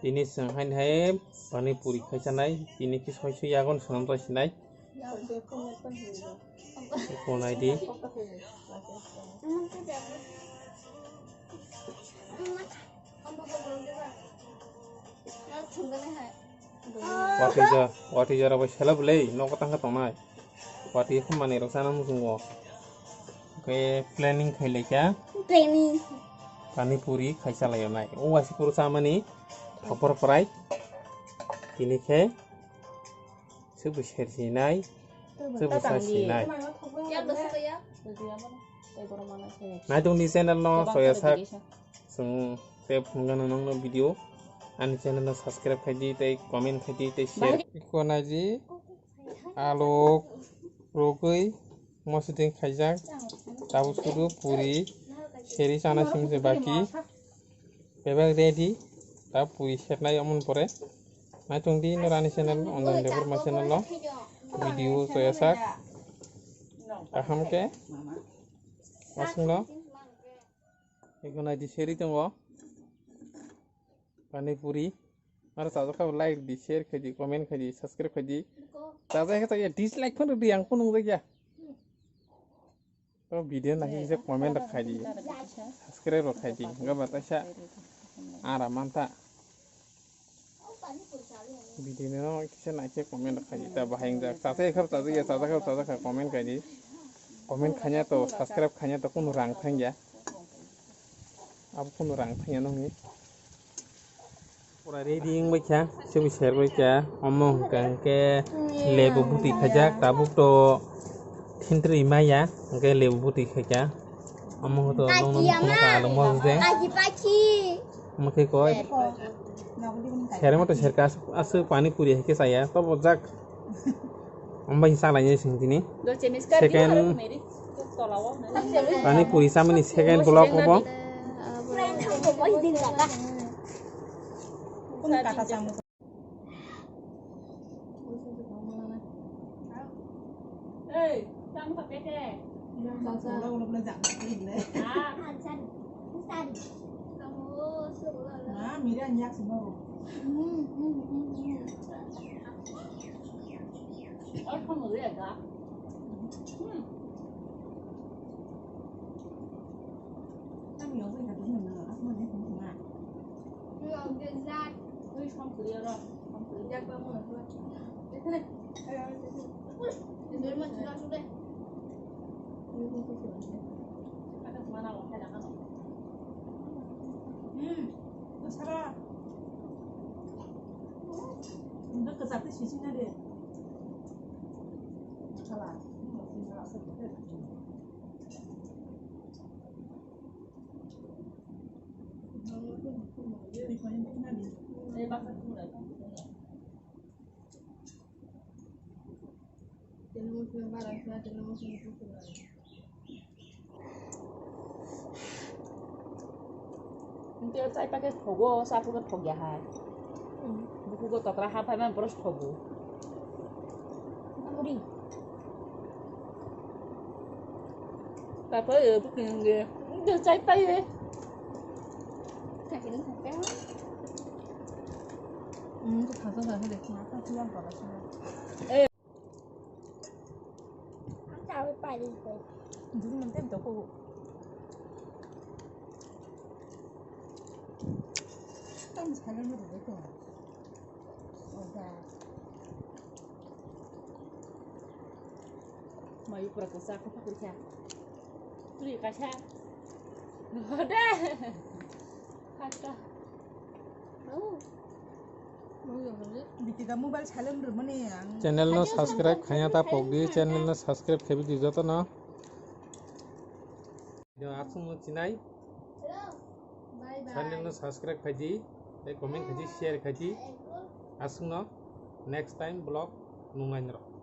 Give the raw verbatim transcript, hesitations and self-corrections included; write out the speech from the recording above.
Tini chwng haini hai pani puri khaisanai, tini khe soi soi yagon swnam tongsinai. Eko naidi. Watwi ja, watwi jora bai sela bwlai, nogo tangkha tongnai. Watwi khum manwi rok chana muchungo. Hwnkhe planning khai laikha. Planning. Pani puri khai cha laio nai. O waisa phuru chamani thopor prai. Tini khe Subu ser sinai, subu sa sinai. Naitung ni channel no soya sak. Sung te phunga no nong no video. Ani channel no subscribe khai di, tei comment khai di, tei share. Iko nai di. Alok, rogwi, mosoding khaijak. Tabuk sudu puri, seri chana simse baki. Bebak ready, ta puri setnai omon pore. Naitung di norani channel, Anjan Debbarma channel no video soya sak. Kaham ke, aswkno. Eko nai di seri tongo. Pani puri. Aro chajak kha like di, share khai di, comment khai di, subscribe khai di. Chajak khe chaya, dislike phano di, ang phano nung jak ya. O video nai khe comment rok khai di. Subscribe rok khai di. Hwnkhe ba taisa ara mantha. Video no kisa nai khe comment rok khai di. Ta bahai wngjak. Chajak khe chajak ya, chajak khe chajak kha comment khai di. Comment khanya to, subscribe khanya to, kunu rang thang ya. Abo kunu rang thang ya nung ni. Pura ready wng bai kha, sibui ser bai kha, omo hwnkha hwnkhe lebu bwtwi khaijak, tabuk to thintri maya, hwnkhe lebu bwtwi khaikha, omo hwnkhe to nokno nukha along mosde. Omo khe koi, serma to serkha, aswk pani puri hai khe chaya, tobo jak. Ambai salainai sing tini. Second. Pani puri samani second vlog obo. Hingke chai packet thogo, sa packet thok ya hai. Buku go tokra ha phai man bros thogo. Puri. Tapo e buku nge. Nge chai pai e. Kaki ni kaki. Hmm, tu khasa sa hai dekhi na, ta tu yang pala sa. Eh. Ang tawi pari ko. Dulu nanti ang toko. Ang sagal mo dulu ko. Oda. Mayu pura ko sa ko pakri kya. Tuli kasa. Oda. Kata. Oh. Channel no subscribe khanya ta pok di, channel no subscribe khebi di joto no. Video aswk no chinai. Channel no subscribe khai di, tei comment khai di, share khai di. Aswk no next time vlog nungnai norok.